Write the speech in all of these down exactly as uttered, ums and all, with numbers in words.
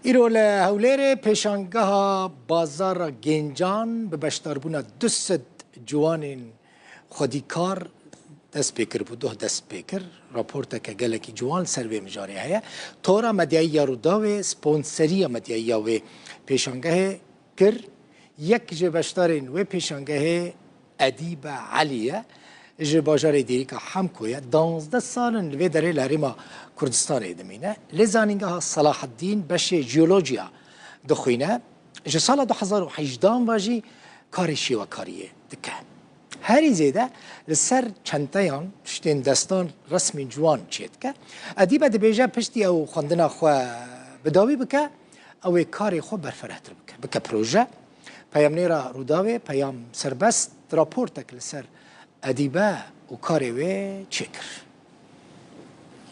Îro li Hewlêrê pêşangeha Bazara Gêncan bi beşdarbûna du sed ciwanên xwedîkar dest pê kiribû, doh dest pê kir. Raporteke gelekî ciwan li ser vê mijarê heye. Tora medyayî ya Rûdawê sponseriya medyayî ya wê pêşangehê kir. Yek ji beşdarên wê pêşangehê Edîbe Elî ye. Ji bajarê Dêrîka Hemko ye. Danzdeh sal in li vê derê li Herêma Kurdistanê dimîne. Li Zanîngeha Selaheddîn beşê jeolojiya dixwîne. Ji sala du hezar û hejdehan ve jî karê şêwekariyê dike. Herî zêde li ser çenteyan, tiştên destan, resmên ciwan çêdike. Edîbe dibêje piştî ew xwendina xwe bi dawî bike, ew ê karê xwe berfirehtir bike, bike proje. Peyamnêra Rûdawê Peyam Serbest raportek li ser Edîbe û karê wê çêkir.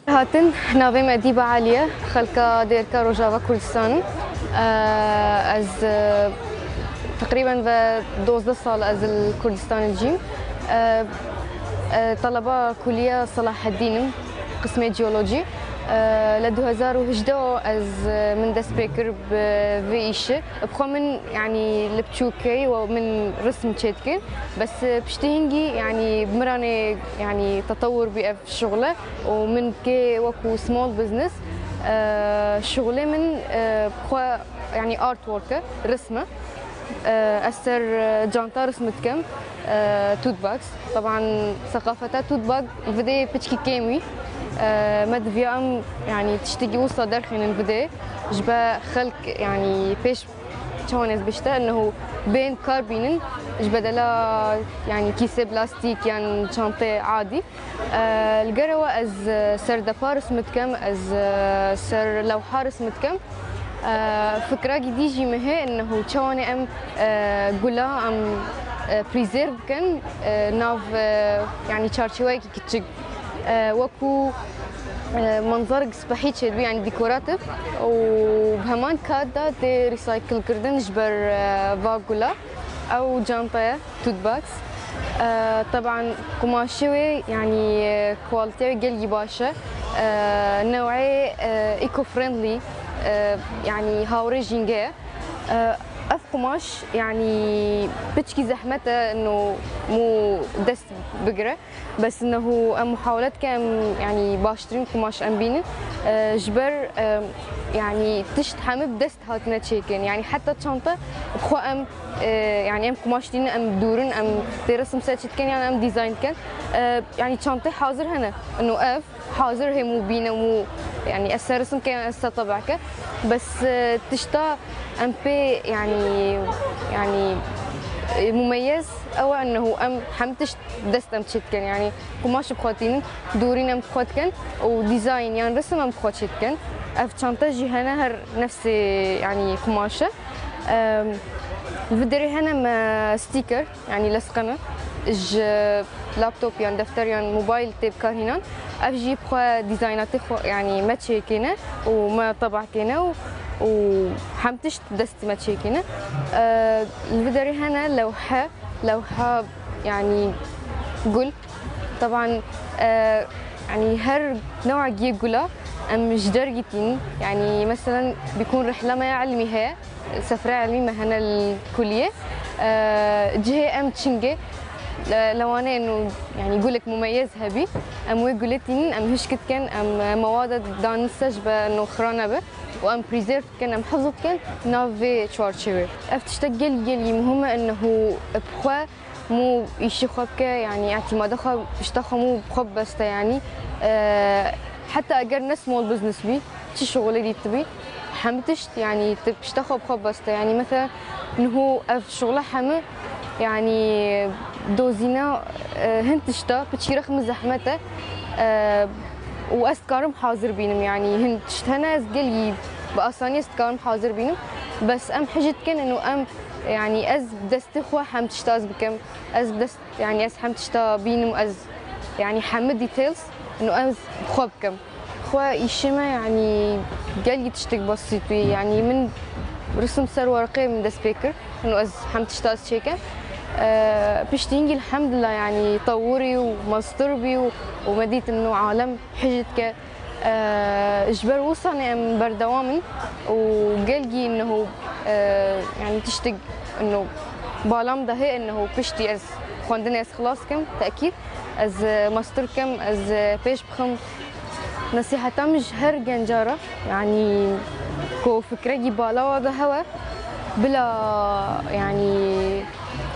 Hatin, navê me Edîbe Elî ye, xelka Dêrka Rojava Kurdistan im. Eee, ez, eee, teqrîben ve dozdeh sal ez li Kurdistanê dijîm. Eee, eee, taleba Kuliya Selaheddîn im, qismê jeolojî. Eee, li du hezar û hejdeh ez, eee, min dest pê kir bi vê îşê. Bi xwe min, yanî, li biçûkê û min rism çêdikin. Bes, e, piştî hingî, yanî, bi miranê, yanî, tetewur bî ev şixule û min kê wekû small business, e, şixulê min, e, bi xwe, yanî, artwork e, rism e. E, ez ser, e, canta rism dikim, e, tote bags. Teban seqafeta tote bag vidê piçkî kêm wî. E, me diviya em, yanî, tiştekî wisa derxînin vidê. Ji ber xelk, yanî, pêş çawan ez bişte, ennehu bên kar bînin, ji bedela, yanî, kîsê plastîk yan çantê adî. E, li gere we ez, e, ser depa rism dikim, ez, e, ser lewha rism dikim. E, fikra gidî jî min hê, ennehu çawanê em, e, gula em, e, preserve bikin, e, nav, e, yanî çarçeweyekî kiçik, e, wekû, e, manzarek spehî çêdibî, yanî dekoratif û bi heman kat de tê recycle kirdin ji ber, e, va gula. Ew canta ye, tote bags. E, teban qumaşê wê, yanî, e, quality wê gelkî baş e. E, newê, e, eco-friendly, e, yanî hawrê jîngê ye. E, ev qumaş, yanî, piçkî zehmet e, no mû dest bigire. Bes nehu em muhawele dikin, em, yanî, baştirîn qumaş em bînin. E, ji ber, e, yanî, tişt hemî bi dest hatine çêkirin. Yanî heta çanta bi xwe em, e, yanî em qumaş dînin, em dûrin, em tê resim ser çê dikin, yan em dîzayn dikin. E, yanî çantê hazir hene. Ino ev hazir hemû bîne û, yanî ez ser resim ke, ez ser tebeke. Bes, e, tişta em pê, yanî, yanî, e, mumeyez ew e, ennehu em hem tişt dest em çê dikin. Yanî qumaş bi xwe tînin, dûrîn em bi xwe dikin û dîzayn yan resim em bi xwe çê dikin. Ev çanta jî hene her nefsê, yanî qumaş e. Em, li vê derê hene me sticker, yanî lesqene ji laptop yan defter yan mobayl tê bikar hînan. Ev jî bi xwe dîzayna tê xwe, yanî me çêkêne û me tebakêne û, û hem tişt destî me çêkêne. E, li vê derê hene lewhe, lewha, yanî gul. Teban, e, yanî her newekî gula em ji dergî tînin. Yanî meselen bîkûn rihla me ya ilmî heye. Sefre elmî me hene li kuliyê. E, cihê em çingê, e, lewanê eno, yanî gulek mumeyez hebî. Em wê gulê tînin, em hişk dikin, em, e, mewada danin ser ji be eno xira nebe. Û em preserve dikin, em hifz dikin nav vê çarçevê. Ev tiştek gelî gelî muhim e, ennehu bi xwe mû îşî xwe bike, yanî îtîmada xwe, pişta xwe mû bi xwe bibeste, yanî, e, heta eger ne small business bî, çi şixulê dît bî, hemî tişt, yanî, tu pişta xwe bi xwe bibeste, yanî, mesela, niho ev şixula hemî, yanî, dozîna, e, hin tişta, piçî rexmi zehmet e, e, û ez dikarim hazir bînim, yanî, hin tişt hene, ez gelî bi asanî ez dikarim hazir bînim, bes em hicî dikin, û em, yanî, ez destê xwe hem tişta ez bikim, ez dest, yanî, ez hem tişta bînim, ez, yanî, hemî details, û ez bi xwe bikim. Xwe îşê me, yanî, gelkî tiştek besît bî. Yanî, min risim ser werqê min dest pê kir. Û ez hem tişta ez çêkim. E, piştî hingî, elhamdulillah, yanî, tewirî û mestir bî û, û me dît ino alem hicî dike. Ji ber wisa em berdewam in û gelgî inneho, e, yani tiştek inno balam de hê inneho piştî ez xwendinê ez xilas kim, tekîd ez, e, master kim, ez, e, pêş bixim. Nesîheta min ji her genca re, yani ku fikrekî bala we be hewe, bila yani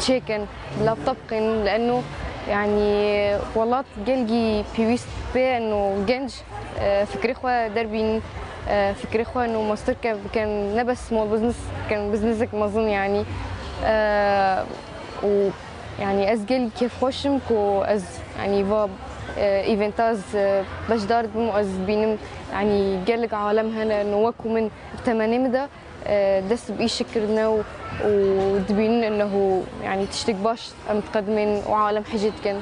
çêkin, bila tebqin, leeno yani welat gelgî pêwîst pê eno genc, e, fikrê xwe derbînin, e, fikrê xwe eno masterke bikin, ne bes small business bikin, businessek mezin yani. E, û yani ez gelî kêfxweş im ku ez yani va, e, eventa ez, e, beşdar dibim û ez dibînim yani gelek alem hene eno wekû min bi temenê min de, e, dest bi îşik kirine û, û dibînin inneho yani tiştek baş em diqedimên û alem hicê dikin.